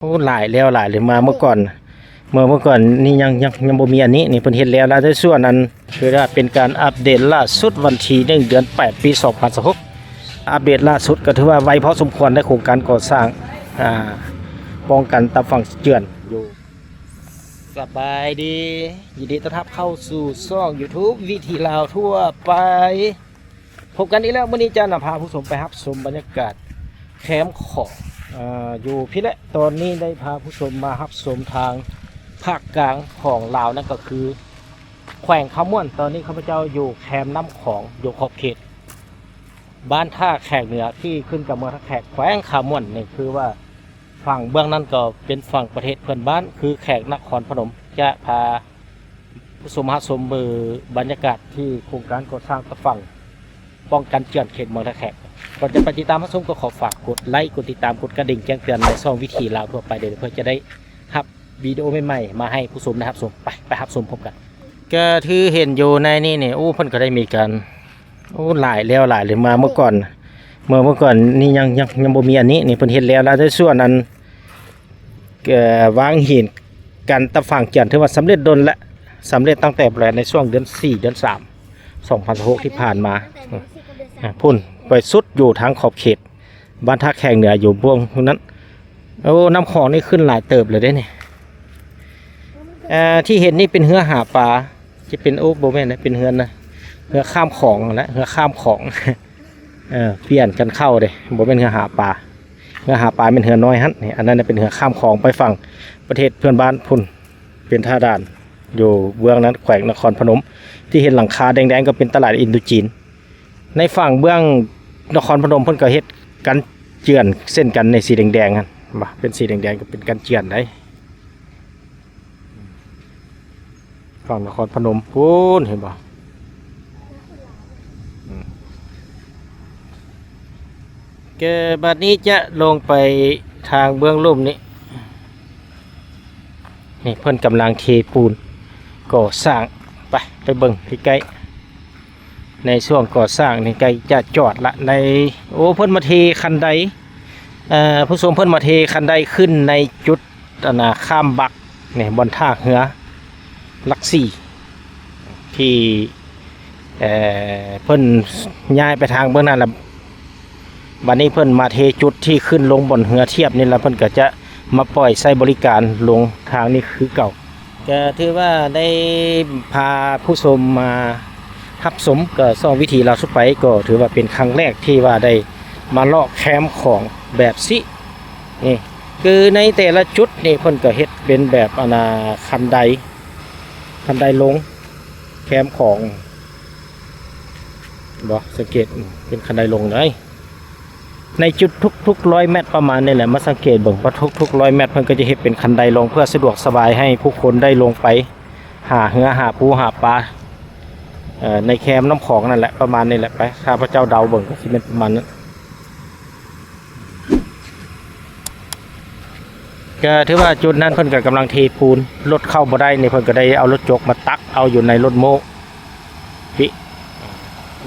ໂອ້ ຫຼາຍແລ້ວ ຫຼາຍເລີຍ ມາເມື່ອກ່ອນ ເມື່ອ ເມື່ອກ່ອນນີ້ຍັງ ຍັງ ຍັງບໍ່ມີອັນນີ້ ນີ້ເພິ່ນເຮັດແລ້ວລະ ໃນສ່ວນອັນ ຄືວ່າເປັນການອັບເດດລ່າສຸດວັນທີໜຶ່ງ ເດືອນແປດ ປີສອງພັນຊາວຫົກ ອັບເດດລ່າສຸດກໍຖືວ່າໄວພໍສົມຄວນໃນໂຄງການກໍ່ສ້າງ ອ່າ ປ້ອງກັນຕາຝັ່ງເຈື່ອນຢູ່. ສະບາຍດີ ຍິນດີຕ້ອນຮັບເຂົ້າສູ່ຊ່ອງ YouTube ວິຖີລາວທົ່ວໄປ. ພົບກັນອີກແລ້ວ ມື້ນີ້ຈະນຳພາຜູ້ຊົມໄປຮັບຊົມບັນຍາກາດແຄມຂອງ ເອີ ຢູ່ພີ້ແຫຼະ. ຕອນນີ້ໄດ້ພາຜູ້ຊົມມາຮັບຊົມທາງພາກກາງຂອງລາວ ນັ້ນກໍຄືແຂວງຄຳມ່ວນ. ຕອນນີ້ຂ້າພະເຈົ້າຢູ່ແຄມນ້ຳຂອງ ຢູ່ຂອບເຂດບ້ານທ່າແຂກເໜືອ ທີ່ຂຶ້ນກັບເມືອງທ່າແຂກ ແຂວງຄຳມ່ວນ. ນີ້ຄືວ່າຝັ່ງເບື້ອງນັ້ນກໍເປັນຝັ່ງປະເທດເພື່ອນບ້ານ ຄືແຂວງນະຄອນພະນົມ. ຈະພາ ຜູ້ຊົມຮັບຊົມເບິ່ງບັນຍາກາດທີ່ໂຄງການກໍ່ສ້າງຕາຝັ່ງປ້ອງກັນເຈື່ອນເຂດເມືອງທ່າແຂກ. ກ່ອນຈະໄປຕິດຕາມຮັບຊົມ ກໍຂໍຝາກກົດໄລ ກົດຕິດຕາມ ກົດກະດິ່ງແຈ້ງເຕືອນໃນຊ່ອງວິຖີລາວທົ່ວໄປເດີ້ ເພື່ອຈະໄດ້ຮັບວິດີໂອໃໝ່ໆມາໃຫ້ຜູ້ຊົມໄດ້ຮັບຊົມ. ໄປ ໄປຮັບຊົມພ້ອມກັນ. ກໍຖືເຫັນຢູ່ໃນນີ້ນີ້ ໂອ້ ເພິ່ນກໍໄດ້ມີການ ໂອ້ ຫຼາຍແລ້ວ ຫຼາຍເລີຍ ມາເມື່ອກ່ອນ ເມື່ອ ເມື່ອກ່ອນນີ້ຍັງ ຍັງ ຍັງບໍ່ມີອັນນີ້ ນີ້ເພິ່ນເຮັດແລ້ວລະ ໃນສ່ວນອັນ ເອີ ວາງຫີນກັນຕາຝັ່ງເຈື່ອນ ຖືວ່າສຳເລັດດົນແລ້ວ ສຳເລັດຕັ້ງແຕ່ໃນຊ່ວງເດືອນສີ່ ເດືອນສາມ ສອງພັນຊາວຫົກ ທີ່ຜ່ານມາ. ອາ ພຸ້ນ ໄປສຸດຢູ່ທາງຂອບເຂດບ້ານທ່າແຂກເໜືອ ຢູ່ເບື້ອງນັ້ນ. ໂອ້ ນ້ຳຂອງນີ້ຂຶ້ນຫຼາຍເຕີບເລີຍເດ້ນີ້. ເອີ ທີ່ເຫັນນີ້ເປັນເຮືອຫາປາ ຈະເປັນ ໂອ້ ບໍ່ແມ່ນນະ ເປັນເຮືອນນະ ເຮືອຂ້າມຂອງຫັ້ນແຫຼະ ເຮືອຂ້າມຂອງ. ເອີ ປ່ຽນກັນເຂົ້າເດ້ ບໍ່ແມ່ນເຮືອຫາປາ. ເຮືອຫາປາແມ່ນເຮືອນ້ອຍຫັ້ນ ນີ້ ອັນນັ້ນນະເປັນເຮືອຂ້າມຂອງໄປຝັ່ງປະເທດເພື່ອນບ້ານພຸ້ນ ເປັນທ່າດ່ານຢູ່ເບື້ອງນັ້ນ ແຂວງນະຄອນພະນົມ. ທີ່ເຫັນຫຼັງຄາແດງໆ ກໍເປັນຕະຫຼາດອິນໂດຈີນ. ໃນຝັ່ງເບື້ອງນະຄອນພະນົມ ເພິ່ນກໍເຮັດກັນເຈື່ອນເຊັ່ນກັນ ໃນສີແດງໆ ຫັ້ນ ເຫັນບໍ່ ເປັນສີແດງໆ ກໍເປັນກັນເຈື່ອນໄດ໋. ຝັ່ງນະຄອນພະນົມພຸ້ນ ເຫັນບໍ່? ອືມ ແກ ບັດນີ້ຈະລົງໄປທາງເບື້ອງລຸ່ມນີ້ ນີ້ເພິ່ນກຳລັງເທປູນກໍ່ສ້າງ. ໄປ ໄປເບິ່ງໃກ້ໆ ໃນຊ່ວງກໍ່ສ້າງນີ້ໃກ້ຈະຈອດລະ ໃນ ໂອ້ ເພິ່ນມາເທຄັນໄດ ເອີ ຜູ້ຊົມ ເພິ່ນມາເທຄັນໄດຂຶ້ນໃນຈຸດ ອັນນ່າ ຂ້າມບັກນີ້ ບ່ອນທ່າເຮືອຫຼັກສີ່ ທີ່ ເອີ ເພິ່ນຍ້າຍໄປທາງເບື້ອງນັ້ນລະ ບັດນີ້ເພິ່ນມາເທຈຸດທີ່ຂຶ້ນລົງບ່ອນເຮືອທຽບນີ້ລະ ເພິ່ນກໍຈະມາປ່ອຍໃຊ້ບໍລິການລົງທາງນີ້ຄືເກົ່າ. ກໍຖືວ່າໄດ້ພາຜູ້ຊົມມາຮັບຊົມ ກໍຊ່ອງວິຖີລາວທົ່ວໄປ ກໍຖືວ່າເປັນຄັ້ງແລກທີ່ວ່າໄດ້ມາເລາະແຄມຂອງແບບຊີ້. ນີ້ຄືໃນແຕ່ລະຈຸດນີ້ ເພິ່ນກໍເຮັດເປັນແບບ ອັນນ່າ ຄັນໄດ ຄັນໄດລົງແຄມຂອງ ບໍ່ ສັງເກດ ເປັນຄັນໄດລົງເດ້. ໃນຈຸດທຸກໆ ຮ້ອຍແມັດປະມານນີ້ແຫຼະ ມາສັງເກດເບິ່ງວ່າທຸກໆ ຮ້ອຍແມັດ ເພິ່ນກໍຈະເຮັດເປັນຄັນໄດລົງ ເພື່ອສະດວກສະບາຍໃຫ້ຜູ້ຄົນໄດ້ລົງໄປຫາເຮືອ ຫາປູຫາປາ ເອີ ໃນແຄມນ້ຳຂອງນັ້ນແຫຼະ ປະມານນີ້ແຫຼະ. ໄປ ຂ້າພະເຈົ້າເດົາເບິ່ງ ກໍຊິແມ່ນປະມານນັ້ນ. ກໍຖືວ່າຈຸດນັ້ນເພິ່ນກໍກຳລັງເທປູນ ລົດເຂົ້າບໍ່ໄດ້ນີ້ ເພິ່ນກໍໄດ້ເອົາລົດຈົກມາຕັກເອົາຢູ່ໃນລົດໂມ້ ປິ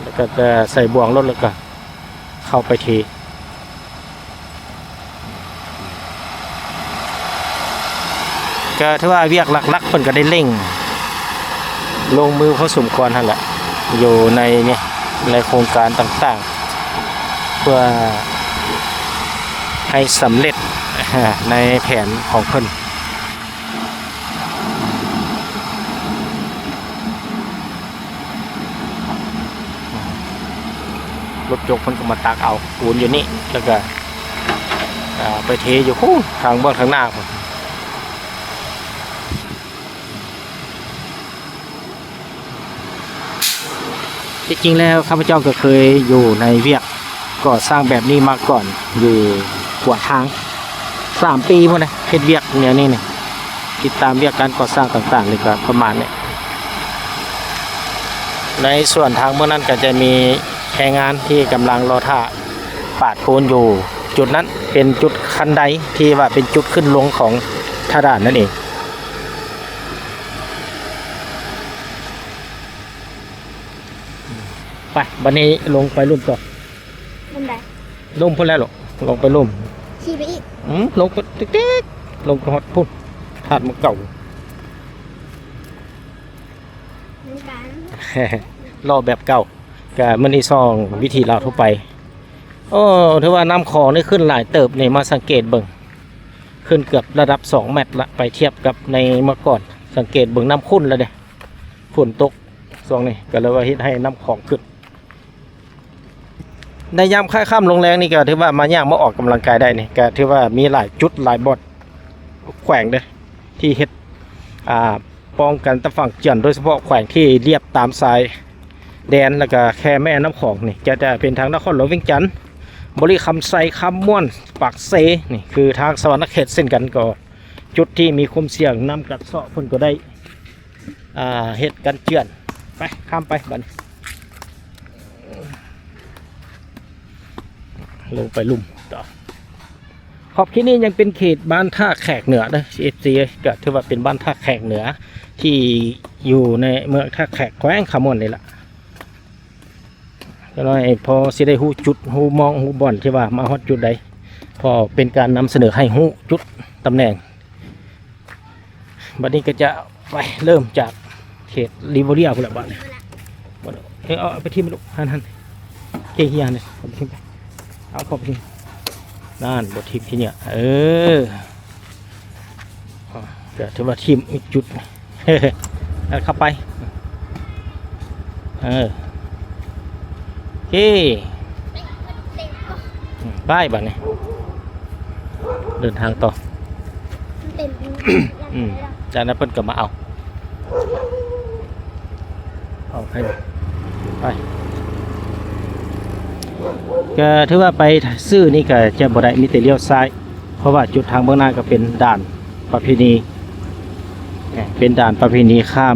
ແລ້ວກໍຈະໃສ່ບ່ວງລົດ ແລ້ວກໍເຂົ້າໄປເທ. ກໍຖືວ່າວຽກຫຼັກໆ ເພິ່ນກໍໄດ້ເລັ່ງລົງມືພໍສົມຄວນຫັ້ນແຫຼະ ຢູ່ໃນນີ້ ໃນໂຄງການຕ່າງໆ ເພື່ອໃຫ້ສຳເລັດໃນແຜນຂອງເພິ່ນ. ລົດຈົກເພິ່ນກໍມາຕັກເອົາປູນຢູ່ນີ້ ແລ້ວກໍ ອ່າ ໄປເທຢູ່ພຸ້ນ ທາງເບື້ອງທາງໜ້າພຸ້ນ. ທີ່ຈິງແລ້ວ ຂ້າພະເຈົ້າກໍເຄີຍຢູ່ໃນວຽກ ກໍ່ສ້າງແບບນີ້ມາກ່ອນ ຢູ່ຂົວທາງ ສາມປີພຸ້ນນະ ເຮັດວຽກແນວນີ້ນີ້ ຕິດຕາມວຽກການກໍ່ສ້າງຕ່າງໆ ນີ້ກໍປະມານນີ້. ໃນສ່ວນທາງເບື້ອງນັ້ນກໍຈະມີແຮງງານທີ່ກຳລັງລໍຖ້າປາດປູນຢູ່ຈຸດນັ້ນ ເປັນຈຸດຄັນໄດທີ່ວ່າເປັນຈຸດຂຶ້ນລົງຂອງທ່າດ່ານນັ້ນເອງ. ໄປ ບັດນີ້ລົງໄປລຸ່ມຕໍ່. ລຸ່ມໃດ? ລຸ່ມພຸ້ນແຫຼະລູກ ລົງໄປລຸ່ມ. ຂີ່ໄປອີກ? ອືມ ລົງໄປຕິກໆ. ລົງຮອດພຸ້ນ ທາດໝ່ອງເກົ່າ ລໍແບບເກົ່າ. ກະມື້ນີ້ຊ່ອງວິຖີລາວທົ່ວໄປ. ໂອ້ ຖືວ່ານ້ຳຂອງນີ້ຂຶ້ນຫຼາຍເຕີບນີ້ ມາສັງເກດເບິ່ງ ຂຶ້ນເກືອບລະດັບສອງແມັດລະ ໄປທຽບກັບໃນເມື່ອກ່ອນ. ສັງເກດເບິ່ງນ້ຳຂຸ້ນລະເດ້ ຝົນຕົກຊ່ວງນີ້ ກະເລີຍວ່າເຮັດໃຫ້ນ້ຳຂອງຂຶ້ນ. ໃນຍາມຄ້າຍຄ່ຳລົງແລງນີ້ ກະຖືວ່າມາຍ່າງມາອອກກຳລັງກາຍໄດ້ນີ້ ກະຖືວ່າມີຫຼາຍຈຸດຫຼາຍບ່ອນແຂວງເດີ້ ທີ່ເຮັດ ອ່າ ປ້ອງກັນຕາຝັ່ງຈຽນ ໂດຍສະເພາະແຂວງທີ່ລຽບຕາມຊາຍແດນ ແລ້ວກະແຄມແມ່ນ້ຳຂອງນີ້ ກະຈະເປັນທາງນະຄອນຫຼວງວຽງຈັນ, ບໍລິຄຳໄຊ, ຄຳມ່ວນ, ປາກເຊ ນີ້ຄືທາງສະຫວັນນະເຂດເຊັ່ນກັນ. ກໍຈຸດທີ່ມີຄວາມສ່ຽງນ້ຳກັດເຊາະ ເພິ່ນກໍໄດ້ ອ່າ ເຮັດກັນເຈື່ອນ. ໄປ ຂ້າມໄປບັດນີ້ ລົງໄປລຸ່ມຕໍ່. ຂອບເຂດນີ້ຍັງເປັນເຂດບ້ານທ່າແຂກເໜືອເດີ້ ເອັຟຊີ ເອີຍ. ກໍຖືວ່າເປັນບ້ານທ່າແຂກເໜືອ ທີ່ຢູ່ໃນເມືອງທ່າແຂກ ແຂວງຄຳມ່ວນນີ້ລະ. ຈັກໜ້ອຍພໍຊິໄດ້ຮູ້ຈຸດ ຮູ້ມອງ ຮູ້ບ່ອນທີ່ວ່າມາຮອດຈຸດໃດ ເພາະເປັນການນຳສະເໜີໃຫ້ຮູ້ຈຸດຕຳແໜ່ງ. ບັດນີ້ກໍຈະໄປເລີ່ມຈາກເຂດຣີໂວເຣຍພຸ້ນແຫຼະບາດນີ້. ເອີ ເອົາໄປຖິ້ມລູກ ຫັ້ນໆ ເກເຮຍນີ້ ເອົາໄປຖິ້ມໄປ ເອົາເຂົ້າໄປຖິ້ມ. ນັ້ນ ບໍ່ຖິ້ມຂີ້ເຫຍື້ອ ເອີ ກໍຖືວ່າຖິ້ມອີກຈຸດ ເອົາເຂົ້າໄປ ເອີ ໂອເຄ ໄປບາດນີ້ ເດີນທາງຕໍ່. ອືມ ຈາກນັ້ນເພິ່ນກໍມາເອົາ ເອົາໃຫ້ໄປ ກໍຖືວ່າໄປຊື່ນີ້ກໍຈະບໍ່ໄດ້ ມີແຕ່ລ້ຽວຊ້າຍ ເພາະວ່າຈຸດທາງເບື້ອງໜ້າກໍເປັນດ່ານປະເພນີ ເປັນດ່ານປະເພນີຂ້າມ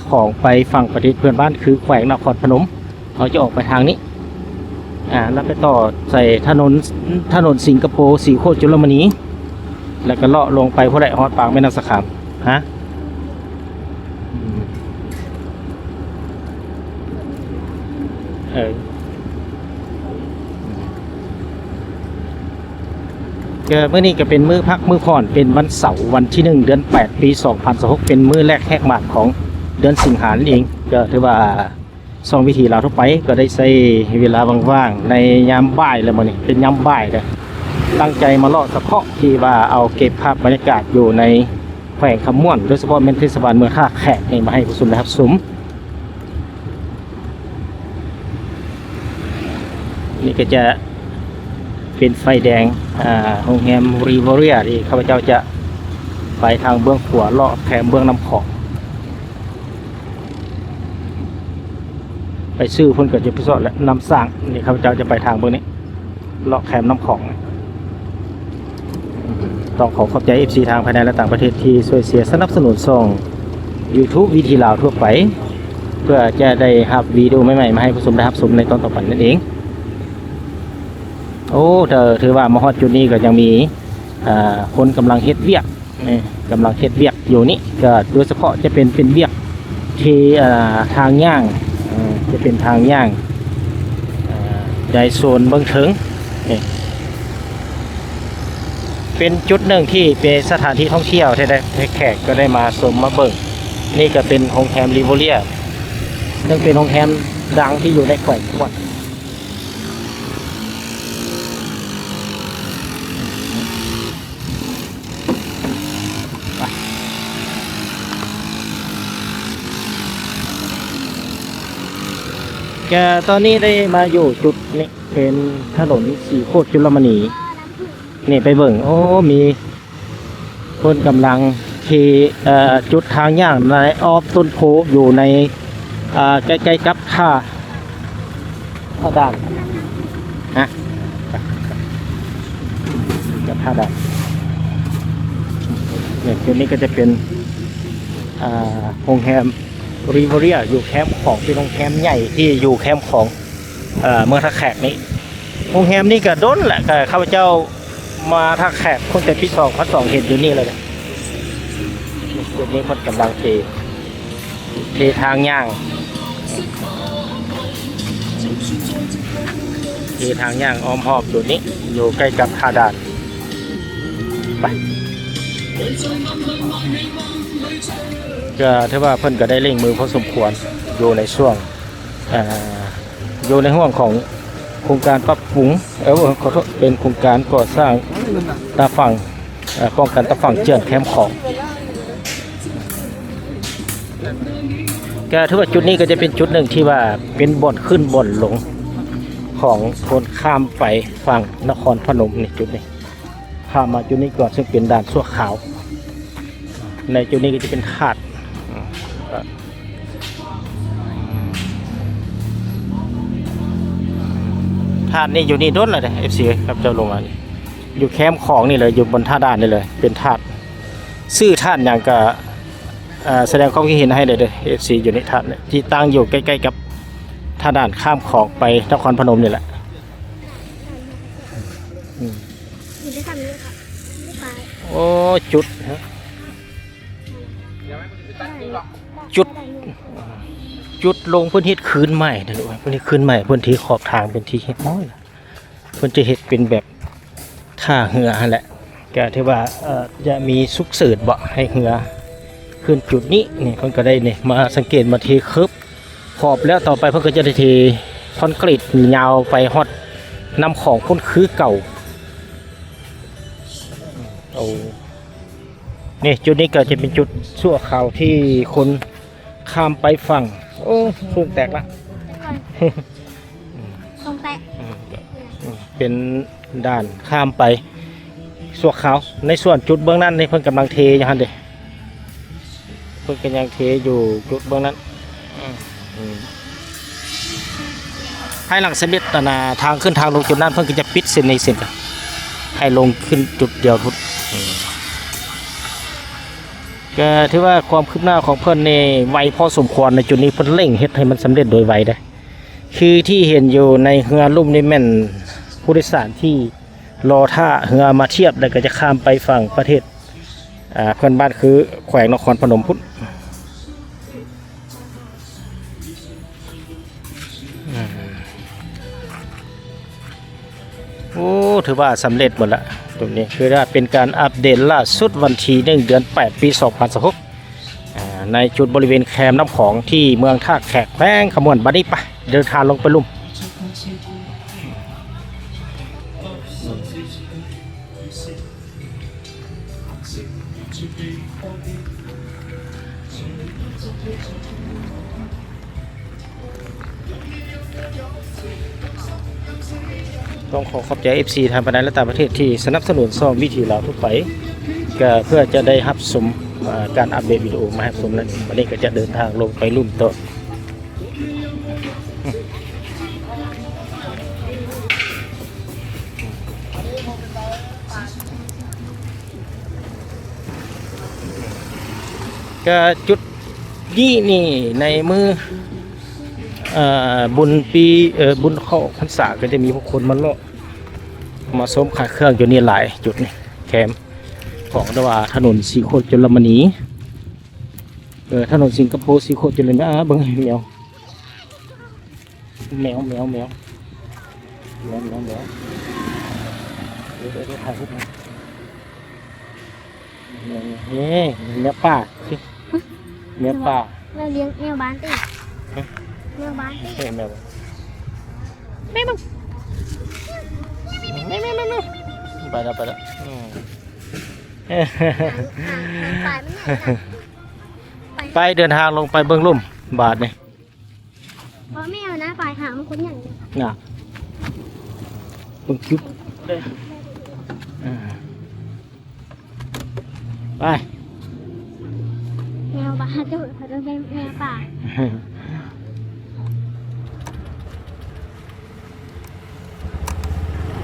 ຂອງໄປຝັ່ງປະເທດເພື່ອນບ້ານ ຄືແຂວງນະຄອນພະນົມ. ເຮົາຈະອອກໄປທາງນີ້ ອ່າ ແລ້ວໄປຕໍ່ໃສ່ຖະໜົນ ຖະໜົນສິງກະໂປ ສີໂຄດຈຸລະມະນີ ແລ້ວກໍເລາະລົງໄປພຸ້ນແຫຼະ ຮອດປາກແມ່ນ້ຳສະຂາມ ຮະ ເອີ ກໍມື້ນີ້ກໍເປັນມື້ພັກມື້ຜ່ອນ ເປັນວັນເສົາ ວັນທີໜຶ່ງ ເດືອນແປດ ປີສອງພັນຊາວຫົກ ເປັນມື້ແລກແຫກໝາກຂອງເດືອນສິງຫານັ້ນເອງ. ກໍຖືວ່າຊ່ອງວິຖີລາວທົ່ວໄປ ກໍໄດ້ໃຊ້ເວລາວ່າງໆ ໃນຍາມບ່າຍແລ້ວ ມື້ນີ້ເປັນຍາມບ່າຍເດີ້ ຕັ້ງໃຈມາເລາະສະເພາະທີ່ວ່າເອົາເກັບພາບບັນຍາກາດຢູ່ໃນແຂວງຄຳມ່ວນ ໂດຍສະເພາະແມ່ນເທດສະບານເມືອງທ່າແຂກນີ້ ມາໃຫ້ຜູ້ຊົມໄດ້ຮັບຊົມ. ນີ້ກໍຈະເປັນໄຟແດງ ອ່າ ໂຮງແຮມຣີໂວເຣຍ ທີ່ຂ້າພະເຈົ້າຈະໄປທາງເບື້ອງຂວາ ເລາະແຄມເບື້ອງນ້ຳຂອງ ໄປຊື່ເພິ່ນກໍຈະໄປຊອດແຫຼະ ນ້ຳສ້າງ. ນີ້ຂ້າພະເຈົ້າຈະໄປທາງເບື້ອງນີ້ ເລາະແຄມນ້ຳຂອງ. ຕ້ອງຂໍຂອບໃຈເອັຟຊີທາງພາຍໃນ ແລະ ຕ່າງປະເທດທີ່ຊ່ວຍເຊຍສະໜັບສະໜູນຊ່ອງຢູທູບວິຖີລາວທົ່ວໄປ ເພື່ອຈະໄດ້ຮັບວິດີໂອໃໝ່ໆ ມາໃຫ້ຜູ້ຊົມໄດ້ຮັບຊົມໃນຕອນຕໍ່ໄປນັ້ນເອງ. ໂອ້ ຖື ຖືວ່າມາຮອດຈຸດນີ້ກໍຍັງມີ ອ່າ ຄົນກຳລັງເຮັດວຽກ ນີ້ ກຳລັງເຮັດວຽກຢູ່ນີ້ ກໍໂດຍສະເພາະຈະເປັນ ເປັນວຽກທີ່ ເອີ ທາງຍ່າງ ເອີ ຈະເປັນທາງຍ່າງ ເອີ ໃນໂຊນເບື້ອງເທິງນີ້ ເປັນຈຸດໜຶ່ງທີ່ເປັນສະຖານທີ່ທ່ອງທ່ຽວທີ່ໄດ້ ແຂກກໍໄດ້ມາຊົມມາເບິ່ງ. ນີ້ກໍເປັນໂຮງແຮມຣີໂວເຣຍ ເຊິ່ງເປັນໂຮງແຮມດັງທີ່ຢູ່ໃນແຂວງຂວດ. ກະຕອນນີ້ໄດ້ມາຢູ່ຈຸດນີ້ ເປັນຖະໜົນສີໂຄດຈຸລະມະນີ ນີ້ໄປເບິ່ງ ໂອ້ ມີ ເພິ່ນກຳລັງເທ ເອີ ຈຸດທາງຍ່າງໃນອ້ອມຕົ້ນໂພຢູ່ໃນ ເອີ ໃກ້ໆກັບທ່າ ທ່າດ່ານ ຮະ ກັບທ່າດ່ານ. ນີ້ ຈຸດນີ້ກໍຈະເປັນ ອ່າ ໂຮງແຮມຣີໂວເຣຍ ຢູ່ແຄມຂອງ ເປັນໂຮງແຮມໃຫຍ່ທີ່ຢູ່ແຄມຂອງ ເອີ ເມືອງທ່າແຂກນີ້. ໂຮງແຮມນີ້ກະດົນແຫຼະ ກະຂ້າພະເຈົ້າມາທ່າແຂກຕັ້ງແຕ່ປີສອງພັນສອງ ເຫັນຢູ່ນີ້ແລ້ວເດ້. ຈຸດນີ້ເພິ່ນກຳລັງເທ ເທທາງຍ່າງ ເທທາງຍ່າງອ້ອມຮອບຈຸດນີ້ ຢູ່ໃກ້ກັບທ່າດ່ານ. ໄປ. ກໍຖືວ່າເພິ່ນກໍໄດ້ເລັ່ງມືພໍສົມຄວນຢູ່ໃນຊ່ວງ ເອີ ຢູ່ໃນຫ່ວງຂອງໂຄງການປັບປຸງ ເອີ ຂໍໂທດ ເປັນໂຄງການກໍ່ສ້າງຕາຝັ່ງ ເອີ ປ້ອງກັນຕາຝັ່ງເຈື່ອນແຄມຂອງ. ກໍຖືວ່າຈຸດນີ້ກໍຈະເປັນຈຸດໜຶ່ງທີ່ວ່າເປັນບ່ອນຂຶ້ນບ່ອນລົງຂອງຄົນຂ້າມໄປຝັ່ງນະຄອນພະນົມນີ້ ຈຸດນີ້ ຂ້າມມາຈຸດນີ້ກ່ອນ ເຊິ່ງເປັນດ່ານຊົ່ວຄາວ. ໃນຈຸດນີ້ກໍຈະເປັນທາດ ອາ ທາດນີ້ຢູ່ນີ້ດົນແລ້ວເດ້ ເອັຟຊີ ເອີຍ ຂ້າພະເຈົ້າລົງມານີ້ ຢູ່ແຄມຂອງນີ້ເລີຍ ຢູ່ບ່ອນທ່າດ່ານນີ້ເລີຍ ເປັນທາດ ຊື່ທາດຫຍັງກໍ ເອີ ສະແດງຄວາມຄິດເຫັນໃຫ້ໄດ້ເດີ ເອັຟຊີ ຢູ່ໃນທາດນີ້ ທີ່ຕັ້ງຢູ່ໃກ້ໆກັບທ່າດ່ານຂ້າມຂອງໄປນະຄອນພະນົມນີ້ແຫຼະ. ອືມ ຢູ່ໃນຖ້ຳນີ້ ໂອ້ ຈຸດ ຈຸດ ຈຸດລົງເພິ່ນເຮັດຄືນໃໝ່ເດີ ເພິ່ນເຮັດຄືນໃໝ່ ເພິ່ນເທຂອບທາງ ເປັນທີ່ຮຽບຮ້ອຍ ເພິ່ນຈະເຮັດເປັນແບບທ່າເຮືອຫັ້ນແຫຼະ ກະຖືວ່າ ເອີ ຈະມີສຸກເສີນເບາະ ໃຫ້ເຮືອຂຶ້ນຈຸດນີ້ ນີ້ເພິ່ນກໍໄດ້ນີ້ ມາສັງເກດ ມາເທເຄີບຂອບແລ້ວ ຕໍ່ໄປເພິ່ນກໍຈະໄດ້ເທຄອນກຣີດຍາວໄປຮອດນ້ຳຂອງພຸ້ນຄືເກົ່າ. ໂອ້ ນີ້ຈຸດນີ້ກໍຈະເປັນຈຸດຊົ່ວຄາວທີ່ຄົນຂ້າມໄປຝັ່ງ ໂອ້ ໂຄງແຕກລະ ໂຄງແຕກ ອືມ ເປັນດ່ານຂ້າມໄປຊົ່ວຄາວ. ໃນສ່ວນຈຸດເບື້ອງນັ້ນນີ້ ເພິ່ນກຳລັງເທຢູ່ຫັ້ນເດ້ ເພິ່ນກໍຍັງເທຢູ່ຈຸດເບື້ອງນັ້ນ ອືມ ອືມ ພາຍຫຼັງສຳເລັດ ອັນນ່າ ທາງຂຶ້ນທາງລົງຈຸດນັ້ນ ເພິ່ນກໍຈະປິດເສັ້ນນີ້ເຊັ່ນກັນ ໃຫ້ລົງຂຶ້ນຈຸດດຽວພຸ້ນ. ອືມ ກໍຖືວ່າຄວາມຄືບໜ້າຂອງເພິ່ນນີ້ໄວພໍສົມຄວນ ໃນຈຸດນີ້ເພິ່ນເລັ່ງເຮັດໃຫ້ມັນສຳເລັດໂດຍໄວເດ້. ຄືທີ່ເຫັນຢູ່ໃນເຮືອລຸ່ມນີ້ແມ່ນຜູ້ໂດຍສານທີ່ລໍຖ້າເຮືອມາທຽບ ແລ້ວກໍຈະຂ້າມໄປຝັ່ງປະເທດ ອ່າ ເພື່ອນບ້ານຄືແຂວງນະຄອນພະນົມພຸ້ນ. ອືມ ໂອ້ ຖືວ່າສຳເລັດໝົດລະ. ຕົງນີ້ຄືວ່າເປັນການອັບເດດລ່າສຸດ ວັນທີໜຶ່ງ ເດືອນແປດ ປີສອງພັນຊາວຫົກ ອ່າ ໃນຈຸດບໍລິເວນແຄມນ້ຳຂອງທີ່ເມືອງທ່າແຂກ ແຂວງຄຳມ່ວນ. ບັດນີ້ໄປ ເດີນທາງລົງໄປລຸ່ມ. ຕ້ອງຂໍຂອບໃຈ ເອັຟຊີ ທັງພາຍໃນ ແລະ ຕ່າງປະເທດທີ່ສະໜັບສະໜູນຊ່ອງວິຖີລາວທົ່ວໄປ ກໍເພື່ອຈະໄດ້ຮັບຊົມ ເອີ ການອັບເດດວິດີໂອມາໃຫ້ຊົມນັ້ນ. ວັນນີ້ກໍຈະເດີນທາງລົງໄປລຸ່ມຕໍ່. ກະຈຸດນີ້ນີ້ໃນມື້ ເອີ ບຸນປີ ເອີ ບຸນເຂົ້າພັນສາ ກໍຈະມີຜູ້ຄົນມາເລາະມາຊົມຂາຍເຄື່ອງຢູ່ນີ້ຫຼາຍ. ຈຸດນີ້ແຄມຂອງ ແຕ່ວ່າຖະໜົນສີໂຄດຈຸລະມະນີ ເອີ ຖະໜົນສິງກະໂປສີໂຄດຈຸລະມະນີ. ອາ ເບິ່ງແມວ ແມວ ແມວ ແມວ ແມວ ແມວ ເອີ ເອີ ຖ່າຍຮູບມາ. ເອີ ແມວປ່າ ແມວປ່າ. ແມວລ້ຽງ ແມວບ້ານຕິ ຮະ ແມວບ້ານຕິ ເອີ ແມວ ແມວ ແມວ ແມວ ແມວ ໄປແລ້ວ ໄປແລ້ວ ອືມ ຫາງ ຫາງປາຍມັນໃຫຍ່ນະ ໄປ ເດີນທາງລົງໄປເບິ່ງລຸ່ມບາດນີ້. ບໍ່ແມ່ນນະ ປາຍຫາງມັນຄົນໃຫຍ່ນະ ເບິ່ງຄລິບເດີ ອ່າ ໄປ ແມວປ່າ ເຈົ້າ ເຂົາເອີ້ນແມວປ່າ.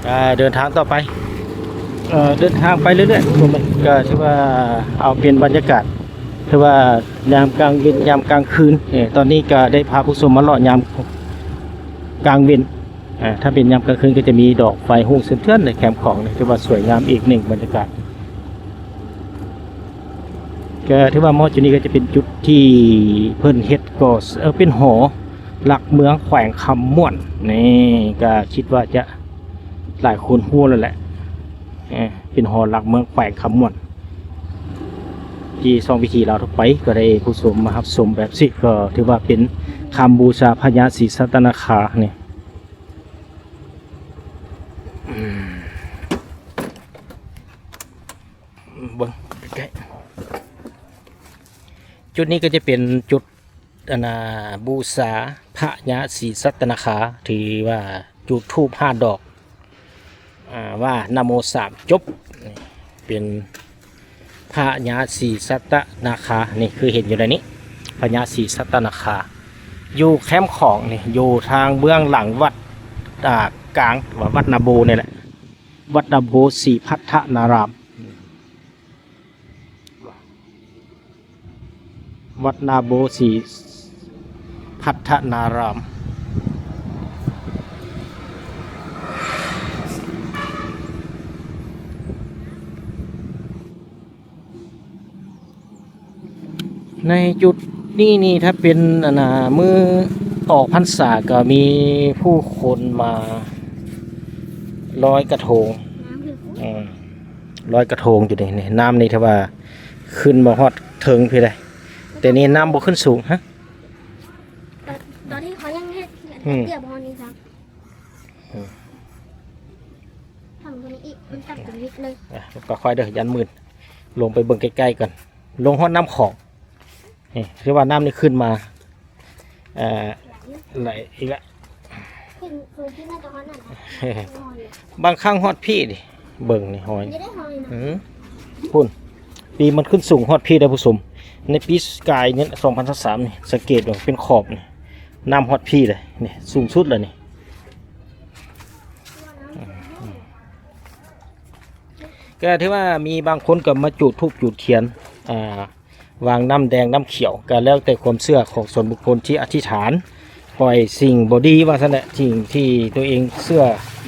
ອ່າ ເດີນທາງຕໍ່ໄປ ເອີ ເດີນທາງໄປເລື້ອຍໆ ກໍຖືວ່າເອົາເປັນບັນຍາກາດ ຖືວ່າຍາມກາງເວັນ ຍາມກາງຄືນ. ເອີ ຕອນນີ້ກໍໄດ້ພາຜູ້ຊົມມາເລາະຍາມກາງເວັນ. ອ່າ ຖ້າເປັນຍາມກາງຄືນກໍຈະມີດອກໄຟຮຸ່ງເຊື່ອມເທື່ອນໃນແຄມຂອງນີ້ ຖືວ່າສວຍງາມອີກໜຶ່ງບັນຍາກາດ. ກໍຖືວ່າມາຮອດຈຸດນີ້ກໍຈະເປັນຈຸດທີ່ເພິ່ນເຮັດກໍ່ ເອີ ເປັນຫໍຫຼັກເມືອງແຂວງຄຳມ່ວນ. ນີ້ກໍຄິດວ່າຈະຫຼາຍຄົນຮູ້ແລ້ວແຫຼະ ເອີ ເປັນຫໍຫຼັກເມືອງແຂວງຄຳມ່ວນ. ທີ່ຊ່ອງວິຖີລາວທົ່ວໄປ ກໍໄດ້ຜູ້ຊົມມາຮັບຊົມແບບຊີ້ ກໍຖືວ່າເປັນຄຳບູຊາພະຍາສີສັດຕະນາຄານີ້. ເບິ່ງໃກ້ໆ ຈຸດນີ້ກໍຈະເປັນຈຸດ ອັນນ່າ ບູຊາພະຍາສີສັດຕະນາຄາ ຖືວ່າຈູດທູບຫ້າດອກ ອ່າ ວ່ານະໂມສາມຈົບ ເປັນພະຍາສີສັດຕະນາຄາ ນີ້ຄືເຫັນຢູ່ໃນນີ້ ພະຍາສີສັດຕະນາຄາ ຢູ່ແຄມຂອງນີ້ ຢູ່ທາງເບື້ອງຫຼັງວັດ ອ່າ ກາງ ວ່າວັດນາໂບນີ້ແຫຼະ ວັດນາໂບສີພັດທະນາລາມ. ວັດນາໂບສີພັດທະນາລາມ. ໃນຈຸດນີ້ນີ້ ຖ້າເປັນ ອັນນ່າ ມື້ອອກພັນສາ ກໍມີຜູ້ຄົນມາລອຍກະທົງ ອືມ ລອຍກະທົງຢູ່ນີ້ ນີ້ ນ້ຳນີ້ຖືວ່າຂຶ້ນມາຮອດເທິງພີ້ໃດ໋ ແຕ່ນີ້ນ້ຳບໍ່ຂຶ້ນສູງ ຮະ ຕອນ ຕອນທີ່ເຂົາຍັງເຮັດ ອືມ ເກືອບຮອດນີ້ຊະ ອືມ ທຳຕົວນີ້ອີກ ມັນຕັດຕົວນີ້ເລີຍ ອ່ະ ຄ່ອຍໆເດີ ຢ້ານມື່ນ ລົງໄປເບິ່ງໃກ້ໆກ່ອນ ລົງຮອດນ້ຳຂອງ ນີ້ ຄືວ່ານ້ຳນີ້ຂຶ້ນມາ ເອີ ໄຫຼອີກລະ ຂຶ້ນ ຂຶ້ນ ຂຶ້ນໜ້າຈະຮອດນັ້ນ ບາງຄັ້ງຮອດພີ້ເດ ເບິ່ງນີ້ຮອຍ ນີ້ໄດ້ຮອຍນະ ອື ພຸ້ນ ປີມັນຂຶ້ນສູງຮອດພີ້ເດ້ຜູ້ຊົມ ໃນປີກາຍນີ້ ສອງພັນຊາວສາມນີ້ ສັງເກດເບິ່ງເປັນຂອບນີ້ ນ້ຳຮອດພີ້ເດ້ ນີ້ສູງສຸດແລ້ວນີ້ ກໍຖືວ່າມີບາງຄົນກໍມາຈູດທູບຈູດທຽນ ອ່າ ວາງນ້ຳແດງນ້ຳຂຽວ ກໍແລ້ວແຕ່ຄວາມເຊື່ອຂອງສ່ວນບຸກຄົນທີ່ອະທິຖານ ປ່ອຍສິ່ງບໍ່ດີວ່າຊັ້ນແຫຼະ ສິ່ງທີ່ຕົວເອງເຊື່ອ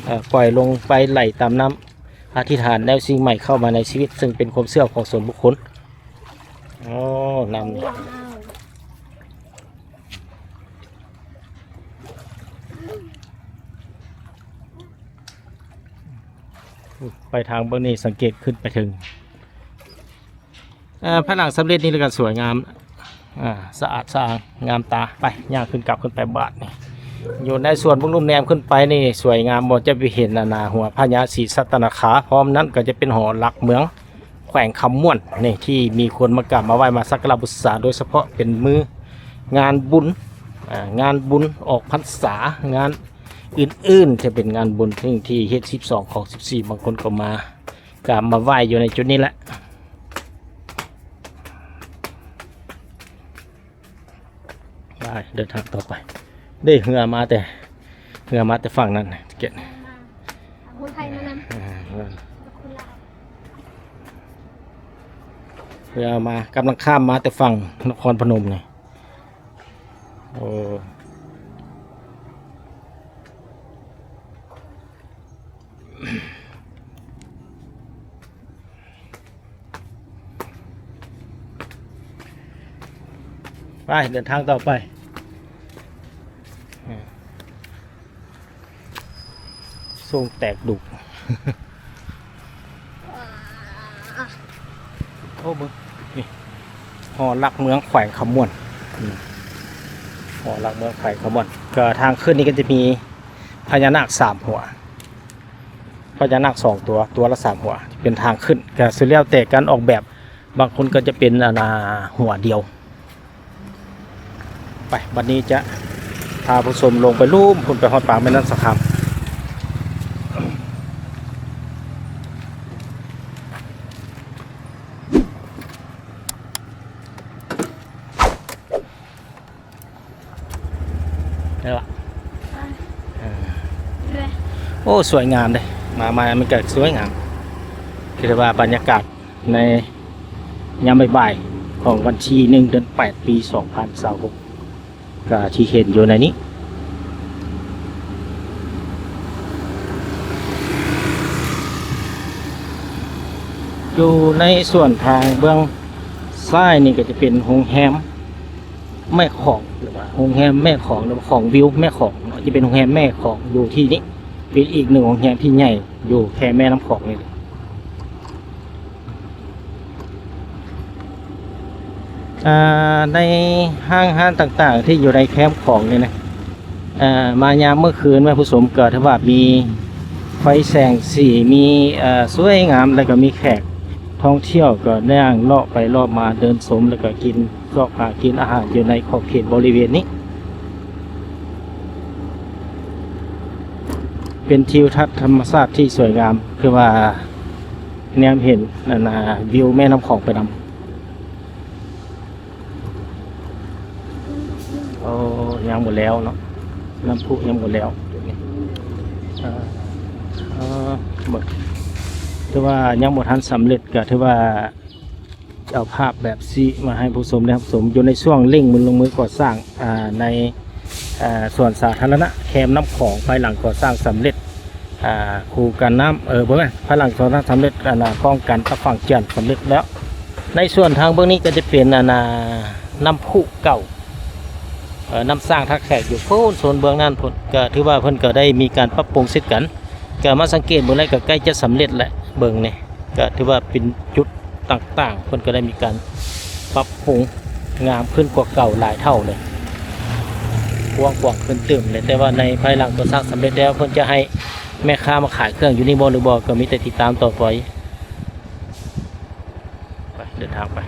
ເອີ ປ່ອຍລົງໄປໄຫຼຕາມນ້ຳ ອະທິຖານແລ້ວສິ່ງໃໝ່ເຂົ້າມາໃນຊີວິດ ເຊິ່ງເປັນຄວາມເຊື່ອຂອງສ່ວນບຸກຄົນ. ໂອ້ ນ້ຳນີ້ ວ້າວ ໄປທາງເບື້ອງນີ້ ສັງເກດຂຶ້ນໄປເຖິງ ເອີ ພາຍຫຼັງສຳເລັດນີ້ລະກະສວຍງາມ ອ່າ ສະອາດສະອ້າງງາມຕາ. ໄປ ຍ່າງຂຶ້ນກັບຂຶ້ນໄປບາດນີ້ ຢູ່ໃນສວນເບິ່ງລຸ່ມແນມຂຶ້ນໄປນີ້ສວຍງາມບໍ່? ຈະໄປເຫັນ ອັນນ່າ ຫົວພະຍາສີສັດຕະນາຄາ ພ້ອມນັ້ນກໍຈະເປັນຫໍຫຼັກເມືອງແຂວງຄຳມ່ວນນີ້ ທີ່ມີຄົນມາກາບມາໄຫວ້ມາສັກກາລະບູຊາ ໂດຍສະເພາະເປັນມື້ງານບຸນ ອ່າ ງານບຸນອອກພັນສາ ງານອື່ນໆ ຈະເປັນງານບຸນທີ່ເຮັດສິບສອງຂອງສິບສີ່ ບາງຄົນກໍມາກາບມາໄຫວ້ຢູ່ໃນຈຸດນີ້ແຫຼະ. ໄປ ເດີນທາງຕໍ່ໄປ ເດ້ ເຮືອມາແຕ່ ເຮືອມາແຕ່ຝັ່ງນັ້ນ ເກັດ ເອົາຄົນໄທມານຳ ອ່າ ເຮືອມາ ກຳລັງຂ້າມມາແຕ່ຝັ່ງນະຄອນພະນົມນີ້. ໂອ້ ໄປ ເດີນທາງຕໍ່ໄປ. ໂສ້ງແຕກດຸ ໂອ້ ເບິ່ງນີ້ ຫໍຫຼັກເມືອງແຂວງຄຳມ່ວນ ຫໍຫຼັກເມືອງແຂວງຄຳມ່ວນ. ກໍທາງຂຶ້ນນີ້ກໍຈະມີພະຍານາກສາມຫົວ ພະຍານາກສອງຕົວ ຕົວລະສາມຫົວ ເປັນທາງຂຶ້ນ ກໍສຸດແລ້ວແຕ່ການອອກແບບ ບາງຄົນກໍຈະເປັນ ອັນນ່າ ຫົວດຽວ. ໄປ ບັດນີ້ຈະພາຜູ້ຊົມລົງໄປລຸ່ມພຸ້ນ ໄປຮອດປາກແມ່ນ້ຳສະຄາມ. ເອີ ໂອ້ ສວຍງາມເດ້ ມາ ມາ ມັນກໍສວຍງາມ ຄືວ່າບັນຍາກາດໃນຍາມບ່າຍໆ ຂອງວັນທີໜຶ່ງ ເດືອນແປດ ປີສອງພັນຊາວຫົກ ກໍທີ່ເຫັນຢູ່ໃນນີ້ ຢູ່ໃນສ່ວນທາງເບື້ອງຊ້າຍນີ້ກໍຈະເປັນໂຮງແຮມ ແມ່ຂອງ ຫຼືວ່າໂຮງແຮມແມ່ຂອງ ຫຼືວ່າຂອງວິວແມ່ຂອງເນາະ ຈະເປັນໂຮງແຮມແມ່ຂອງຢູ່ທີ່ນີ້ ເປັນອີກໜຶ່ງໂຮງແຮມທີ່ໃຫຍ່ຢູ່ແຄມແມ່ນ້ຳຂອງນີ້. ອ່າ ໃນຫ້າງຮ້ານຕ່າງໆທີ່ຢູ່ໃນແຄມຂອງນີ້ນະ ອ່າ ມາຍາມມື້ຄືນ ທ່ານຜູ້ຊົມ ກໍຖືວ່າມີໄຟແສງສີ ມີ ເອີ ສວຍງາມ ແລ້ວກໍມີແຂກທ່ອງທ່ຽວກໍຍ່າງເລາະໄປເລາະມາ ເດີນຊົມ ແລ້ວກໍກິນ ຊອກຫາກິນອາຫານຢູ່ໃນຂອບເຂດບໍລິເວນນີ້ ເປັນທິວທັດທຳມະຊາດທີ່ສວຍງາມ ຄືວ່າແນມເຫັນອັນນ່າ ວິວແມ່ນ້ຳຂອງໄປນຳ. ໂອ້ ຍັງບໍ່ແລ້ວເນາະ ນ້ຳພຸຍັງບໍ່ແລ້ວ ເອີ ເອີ ເບິ່ງ ຖືວ່າຍັງບໍ່ທັນສຳເລັດ ກໍຖືວ່າເອົາພາບແບບຊີ້ມາໃຫ້ຜູ້ຊົມໄດ້ຮັບຊົມ ຢູ່ໃນຊ່ວງເລັ່ງມືລົງມືກໍ່ສ້າງ ອ່າ ໃນ ເອີ ສວນສາທາລະນະແຄມນ້ຳຂອງ ພາຍຫຼັງກໍ່ສ້າງສຳເລັດ ອ່າ ຄູກັນນ້ຳ ເອີ ບໍ່ແມ່ນ ພາຍຫຼັງກໍ່ສ້າງສຳເລັດ ອັນນ່າ ປ້ອງກັນຕາຝັ່ງເຈື່ອນສຳເລັດແລ້ວ. ໃນສ່ວນທາງເບື້ອງນີ້ກໍຈະເປັນ ອັນນ່າ ນ້ຳພຸເກົ່າ ເອີ ນ້ຳສ້າງທ່າແຂກຢູ່ພຸ້ນ ໂຊນເບື້ອງນັ້ນພຸ້ນ ກໍຖືວ່າເພິ່ນກໍໄດ້ມີການປັບປຸງເຊັ່ນກັນ ກໍມາສັງເກດເບິ່ງແລ້ວກໍໃກ້ຈະສຳເລັດແລ້ວ ເບິ່ງນີ້ ກໍຖືວ່າເປັນຈຸດຕ່າງໆ ເພິ່ນກໍໄດ້ມີການປັບປຸງງາມຂຶ້ນກວ່າເກົ່າຫຼາຍເທົ່າເລີຍ ກວ້າງຂວາງຂຶ້ນຕື່ມເລີຍ ແຕ່ວ່າໃນພາຍຫຼັງກໍ່ສ້າງສຳເລັດແລ້ວ ເພິ່ນຈະໃຫ້ແມ່ຄ້າມາຂາຍເຄື່ອງຢູ່ນີ້ບໍ່ ຫຼືບໍ່ ກໍມີແຕ່ຕິດຕາມຕໍ່ໄປ. ໄປ ເດີນທາງໄປ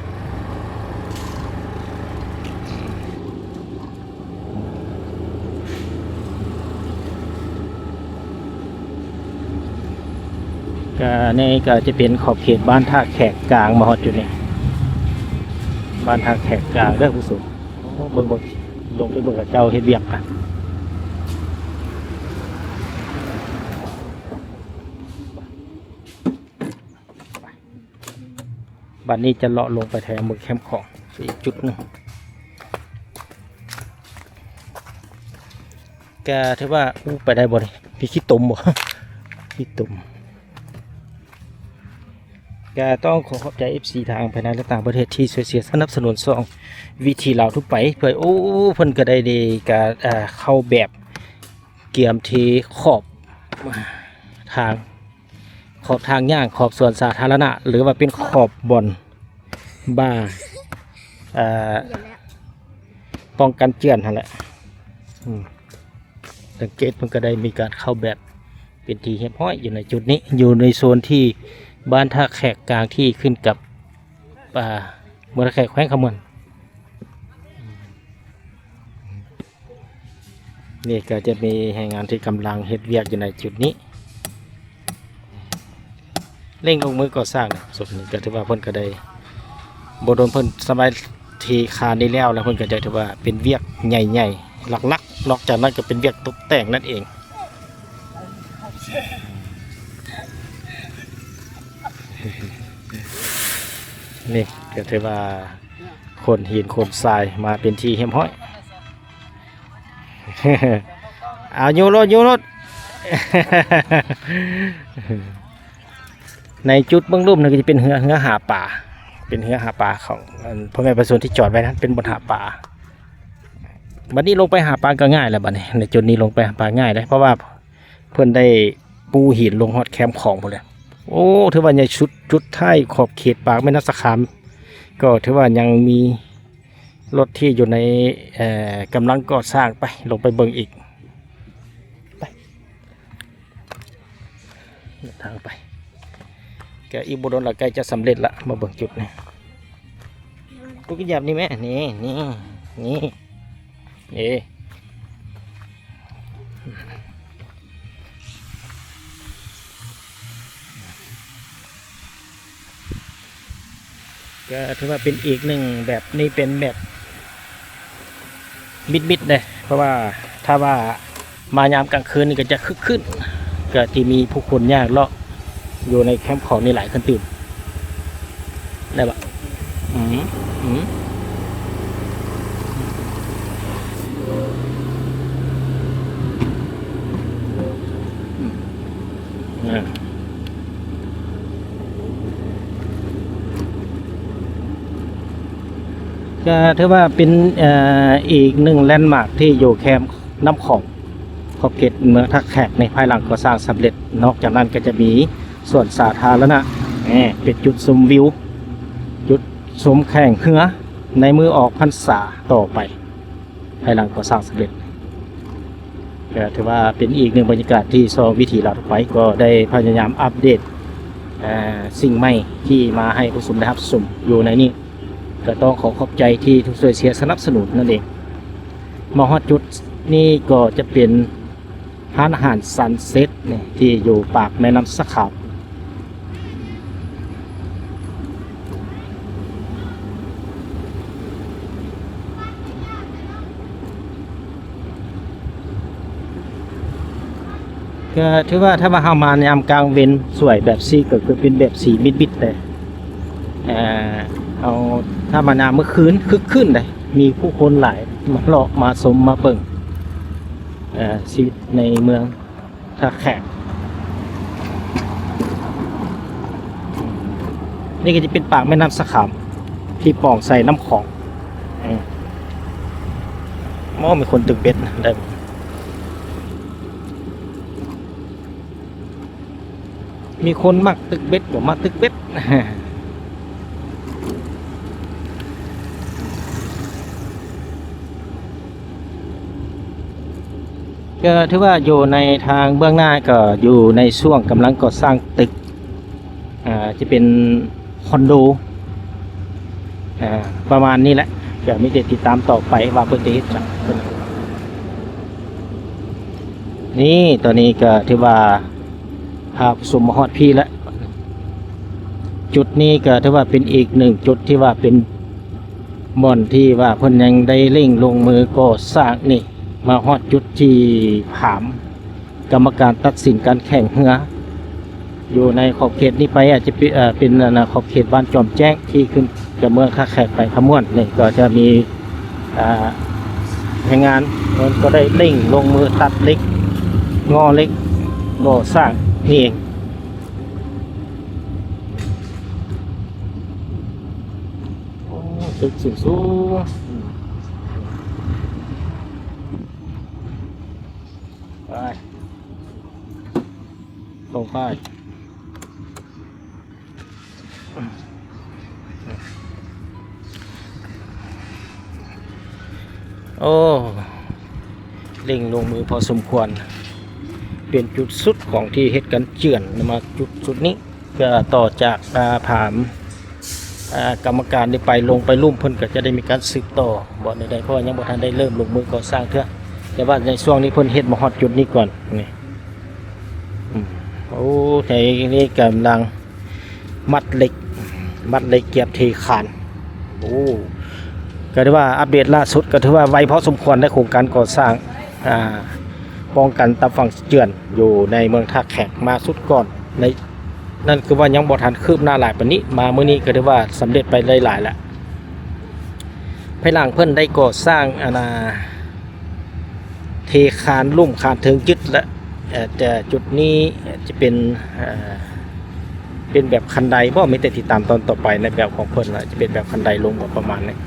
ກະ ນີ້ກະຈະເປັນຂອບເຂດບ້ານທ່າແຂກກາງ ມາຮອດຈຸດນີ້ ບ້ານທ່າແຂກກາງເດີຜູ້ຊົມ. ໂອ້ ເບິ່ງ ເບິ່ງ ລົງໄປເບິ່ງເຂົາເຈົ້າເຮັດວຽກກະ. ບັດນີ້ຈະເລາະລົງໄປແຖວເມືອງແຄມຂອງອີກຈຸດໜຶ່ງ ກະຖືວ່າ ອູ້ ໄປໄດ້ບໍ່ນີ້? ມີຂີ້ຕົມບໍ່? ຂີ້ຕົມ. ກະຕ້ອງຂໍຂອບໃຈເອັຟຊີທາງພາຍໃນ ແລະ ຕ່າງປະເທດທີ່ຊ່ວຍເຊຍສະໜັບສະໜູນຊ່ອງວິຖີລາວທົ່ວໄປ ເພື່ອ ໂອ້ ເພິ່ນກະໄດ້ ໄດ້ກະ ເຂົ້າແບບກຽມເທຂອບທາງ ຂອບທາງຍ່າງ ຂອບສວນສາທາລະນະ ຫຼືວ່າເປັນຂອບບ່ອນ ບ່າ ເອີ ປ້ອງກັນເຈື່ອນຫັ້ນແຫຼະ. ອືມ ສັງເກດເພິ່ນກໍໄດ້ມີການເຂົ້າແບບເປັນທີ່ຮຽບຮ້ອຍຢູ່ໃນຈຸດນີ້ ຢູ່ໃນໂຊນທີ່ບ້ານທ່າແຂກກາງ ທີ່ຂຶ້ນກັບ ອ່າ ເມືອງທ່າແຂກ ແຂວງຄຳມ່ວນ. ນີ້ກໍຈະມີແຮງງານທີ່ກຳລັງເຮັດວຽກຢູ່ໃນຈຸດນີ້ ເລັ່ງລົງມືກໍ່ສ້າງ. ສົບນີ້ກໍຖືວ່າເພິ່ນກໍໄດ້ ບໍ່ດົນເພິ່ນສະໄໝທີ່ຄານນີ້ແລ້ວ ແລ້ວເພິ່ນກໍຈະຖືວ່າເປັນວຽກໃຫຍ່ໆ ຫຼັກໆ ນອກຈາກນັ້ນກໍເປັນວຽກຕົກແຕ່ງນັ້ນເອງ. ນີ້ກໍຖືວ່າ ຂົນຫີນຂົນຊາຍມາເປັນທີ່ຮຽບຮ້ອຍ. ເອົາ ໂຍນໂລດ ໂຍນໂລດ. ໃນຈຸດເບື້ອງລຸ່ມນີ້ກໍຈະເປັນເຮືອ ເຮືອຫາປາ ເປັນເຮືອຫາປາຂອງ ອັນ ພໍ່ແມ່ປະຊາຊົນທີ່ຈອດໄວ້ນັ້ນ ເປັນບ່ອນຫາປາ. ບັດນີ້ລົງໄປຫາປາກໍງ່າຍແລ້ວ ບັດນີ້ ໃນຈຸດນີ້ລົງໄປຫາປາງ່າຍເດ້ ເພາະວ່າ ເພິ່ນໄດ້ປູຫີນລົງຮອດແຄມຂອງພຸ້ນແຫຼະ. ໂອ້ ຖືວ່າໃຫຍ່ສຸດ ຈຸດທ້າຍຂອບເຂດປາກແມ່ນ້ຳສະຂາມ ກໍຖືວ່າຍັງມີລົດທີ່ຢູ່ໃນ ເອີ ກຳລັງກໍ່ສ້າງ. ໄປ ລົງໄປເບິ່ງອີກ ໄປ ເດີນທາງໄປ. ກະອີກບໍ່ດົນລະ ໃກ້ຈະສຳເລັດລະ ມາເບິ່ງຈຸດນີ້. ຕຸກຢາບນີ້ແມ່ ນີ້ ນີ້ ນີ້ ເອ ກໍຖືວ່າເປັນອີກໜຶ່ງແບບ ນີ້ເປັນແບບມິດໆເດ້ ເພາະວ່າຖ້າວ່າ ມາຍາມກາງຄືນນີ້ກໍຈະຄຶກຄື້ນ ກໍທີ່ມີຜູ້ຄົນຍ່າງເລາະຢູ່ໃນແຄມຂອງນີ້ຫຼາຍຂຶ້ນຕື່ມ ໄດ້ບໍ່? ອືມ ອືມ ອືມ ອາ ກໍຖືວ່າເປັນ ເອີ ອີກໜຶ່ງແລນມາກທີ່ຢູ່ແຄມ ນ້ຳຂອງ ຂອບເຂດເມືອງທ່າແຂກໃນພາຍຫຼັງກໍ່ສ້າງສຳເລັດ. ນອກຈາກນັ້ນກໍຈະມີສວນສາທາລະນະ ແນ່ ເປັນຈຸດຊົມວິວ ຈຸດຊົມແຂ່ງເຮືອ ໃນມື້ອອກພັນສາຕໍ່ໄປ ພາຍຫຼັງກໍ່ສ້າງສຳເລັດ. ກໍຖືວ່າເປັນອີກໜຶ່ງບັນຍາກາດທີ່ຊ່ອງວິຖີລາວທົ່ວໄປກໍໄດ້ພະຍາຍາມອັບເດດ ເອີ ສິ່ງໃໝ່ທີ່ມາໃຫ້ຜູ້ຊົມໄດ້ຮັບຊົມຢູ່ໃນນີ້. ກໍຕ້ອງຂໍຂອບໃຈທີ່ທຸກຊ່ວຍເຊຍສະໜັບສະໜູນນັ້ນເອງ. ມາຮອດຈຸດນີ້ກໍຈະເປັນ ຮ້ານອາຫານ Sunset ນີ້ ທີ່ຢູ່ປາກແມ່ນ້ຳສະຂາມ. ກໍຖືວ່າຖ້າວ່າເຮົາມາຍາມກາງເວັນສວຍແບບຊີ້ ກໍຄືເປັນແບບສີມິດໆເດ້. ເອີ ເອົາ ຖ້າມາຍາມມື້ຄືນຄຶກຄື້ນເດ້ ມີຜູ້ຄົນຫຼາຍມາເລາະມາຊົມມາເບິ່ງ ເອີ ຊີວິດໃນເມືອງທ່າແຂກ. ນີ້ກໍຈະເປັນປາກແມ່ນ້ຳສະຂາມທີ່ປ່ອງໃສ່ນ້ຳຂອງ. ອືມ ໂອ້ ມີຄົນຕຶກເບັດໄດ້ ມີຄົນມັກຕຶກເບັດ ບໍ່ມັກຕຶກເບັດ. ກໍຖືວ່າຢູ່ໃນທາງເບື້ອງໜ້າກໍຢູ່ໃນຊ່ວງກຳລັງກໍ່ສ້າງຕຶກ ອ່າ ຈະເປັນຄອນໂດ ອ່າ ປະມານນີ້ແຫຼະ. ກໍມີແຕ່ຕິດຕາມຕໍ່ໄປວ່າເພິ່ນຈະເຮັດຫຍັງ. ນີ້ ຕອນນີ້ກໍຖືວ່າພາຜູ້ຊົມມາຮອດພີ້ແລ້ວ. ຈຸດນີ້ກໍຖືວ່າເປັນອີກໜຶ່ງຈຸດທີ່ວ່າເປັນບ່ອນທີ່ວ່າເພິ່ນຍັງໄດ້ເລັ່ງລົງມືກໍ່ສ້າງນີ້. ມາຮອດຈຸດທີ່ຜາມ ກຳມະການຕັດສິນການແຂ່ງເຮືອ ຢູ່ໃນຂອບເຂດນີ້ໄປ ອາດຈະເປັນ ເອີ ເປັນ ອັນນ່າ ຂອບເຂດບ້ານຈອມແຈ້ງ ທີ່ຂຶ້ນຈາກເມືອງທ່າແຂກໄປຄຳມ່ວນນີ້ ກໍຈະມີ ອ່າ ແຮງງານເພິ່ນກໍໄດ້ເລັ່ງລົງມືຕັດເຫຼັກ ງໍເຫຼັກ ກໍ່ສ້າງນີ້ເອງ. ໂອ້ ຕຶກສູງໆ. ໄປ ລົງໄປ. ໂອ້ ເລັ່ງລົງມືພໍສົມຄວນ. ເປັນຈຸດສຸດຂອງທີ່ເຮັດການເຈື່ອນມາຈຸດສຸດນີ້. ກໍຕໍ່ຈາກ ອ່າ ຜາມ ອ່າ ກຳມະການນີ້ໄປ ລົງໄປລຸ່ມ ເພິ່ນກໍຈະໄດ້ມີການສືບຕໍ່ບ່ອນໃດໆ ເພາະວ່າຍັງບໍ່ທັນໄດ້ເລີ່ມລົງມືກໍ່ສ້າງເທື່ອ. ແຕ່ວ່າໃນຊ່ວງນີ້ເພິ່ນເຮັດມາຮອດຈຸດນີ້ກ່ອນນີ້. ອືມ ໂອ້ ໃນນີ້ກຳລັງມັດເຫຼັກ ມັດເຫຼັກກຽມເທຄານ. ໂອ້ ກໍຖືວ່າອັບເດດລ່າສຸດ ກໍຖືວ່າໄວພໍສົມຄວນໃນໂຄງການກໍ່ສ້າງ ອ່າ ປ້ອງກັນຕາຝັ່ງເຈື່ອນ ຢູ່ໃນເມືອງທ່າແຂກມາສຸດກ່ອນໃນ ນັ້ນຄືວ່າຍັງບໍ່ທັນຄືບໜ້າຫຼາຍປານນີ້. ມາມື້ນີ້ກໍຖືວ່າສຳເລັດໄປຫຼາຍໆແລ້ວ. ພາຍຫຼັງເພິ່ນໄດ້ກໍ່ສ້າງ ອັນນ່າ ເທຄານລຸ່ມຄານເທິງຈຶດແລ້ວ. ເອີ ແຕ່ຈຸດນີ້ຈະເປັນ ເອີ ເປັນແບບຄັນໄດບໍ? ມີແຕ່ຕິດຕາມຕອນຕໍ່ໄປໃນແບບຂອງເພິ່ນລະ ຈະເປັນແບບຄັນໄດລົງບໍ ປະມານນີ້.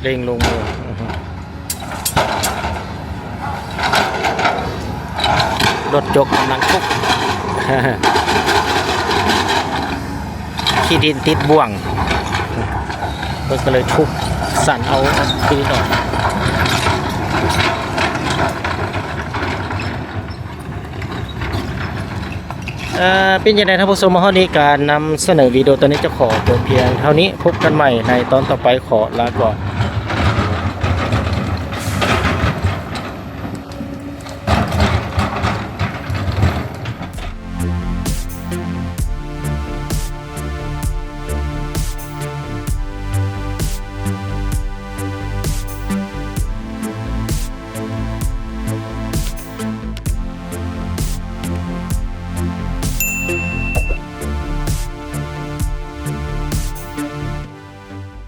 ເລັ່ງລົງມື ລົດຈົກກຳລັງທຸບ ຂີ້ດິນຕິດບ່ວງ ເພິ່ນກໍເລີຍທຸບສັ່ນເອົາຂີ້ດິນອອກ. ເອີ ເປັນຈັ່ງໃດທ່ານຜູ້ຊົມ ມາຮອດນີ້ ການນຳສະເໜີວິດີໂອຕອນນີ້ຈະຂໍຈົບພຽງເທົ່ານີ້. ພົບກັນໃໝ່ໃນຕອນຕໍ່ໄປ. ຂໍລາກ່ອນ.